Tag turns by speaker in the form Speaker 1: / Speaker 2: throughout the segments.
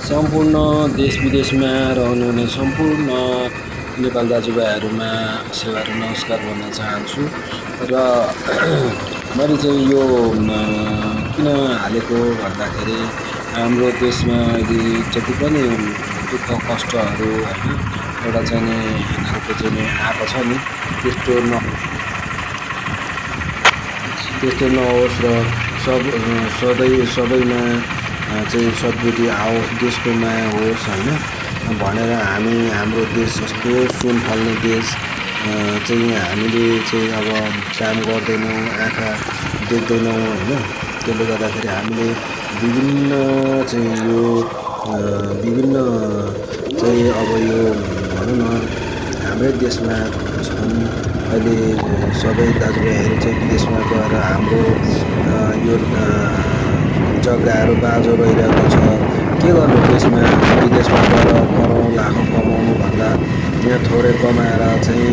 Speaker 1: सम्पूर्ण देश विदेशमा रहनुहुने सम्पूर्ण नेपाल दाजुभाइहरूमा सेवाहरू नमस्कार भन्न चाहन्छु र मैले चाहिँ यो किन हालेको भन्दाखेरि हाम्रो देशमा अहिले जति पनि दुःख कष्टहरू होइन एउटा चाहिँ नि खालको चाहिँ नि आएको छ नि त्यस्तो नहोस् र सबैमा चाहिँ सद्बुद्धि आओस्, देशको माया होस् होइन भनेर हाम्रो देश जस्तो सुन फल्ने देश चाहिँ हामीले चाहिँ अब काम गर्दैनौँ, आँखा देख्दैनौँ होइन। त्यसले गर्दाखेरि हामीले विभिन्न चाहिँ अब यो भनौँ न हाम्रै देशमा छन्। अहिले सबै दाजुभाइहरू चाहिँ विदेशमा गएर हाम्रो यो जग्गाहरू बाँझो भइरहेको छ। के गर्नु देशमा विदेशमा गएर करोडौँ लाखौँ कमाउनु भन्दा यहाँ थोरै कमाएर चाहिँ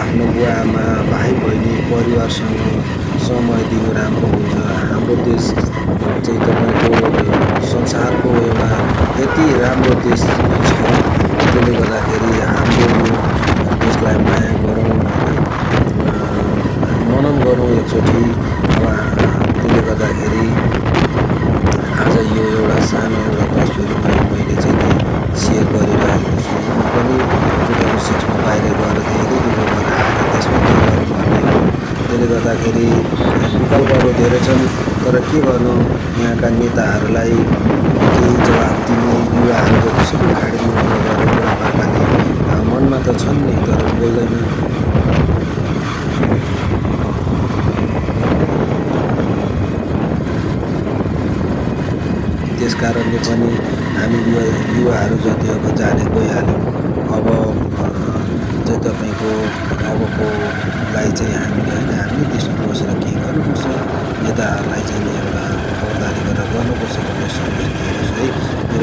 Speaker 1: आफ्नो बुवा आमा भाइ बहिनी परिवारसँग समय दिनु राम्रो हुन्छ। हाम्रो देश चाहिँ तपाईँको संसारको एउटा यति राम्रो देश छ। त्यसले गर्दाखेरि हामीले यो देशलाई माया गरौँ होइन, मनन गरौँ एकचोटि। अब त्यसले गर्दाखेरि आज यो एउटा सानो एउटा तस्बिरमा मैले चाहिँ सेयर गरिरहेको छु। म पनि 2006मा बाहिर गएर धेरै दुःख गरेर आएर त्यसमा के गर्नु भन्ने हो। त्यसले गर्दाखेरि विकल्पहरू धेरै छन्, तर के गर्नु यहाँका नेताहरूलाई केही जवाब दिने युवाहरू जति सबै खाडी मुखमा गरेर बुढापाकाले मनमा त छन् नि तर बोल्दैन। त्यस कारणले पनि हामी युवाहरू जति अब जाने गइहाल्यौँ। अब चाहिँ तपाईँको अबकोलाई चाहिँ हामीले होइन हामी देशमा बसेर के गर्नुपर्छ, नेताहरूलाई चाहिँ एउटा वफादारी गरेर गर्नुपर्छ भन्ने सन्देश दिएको छु है।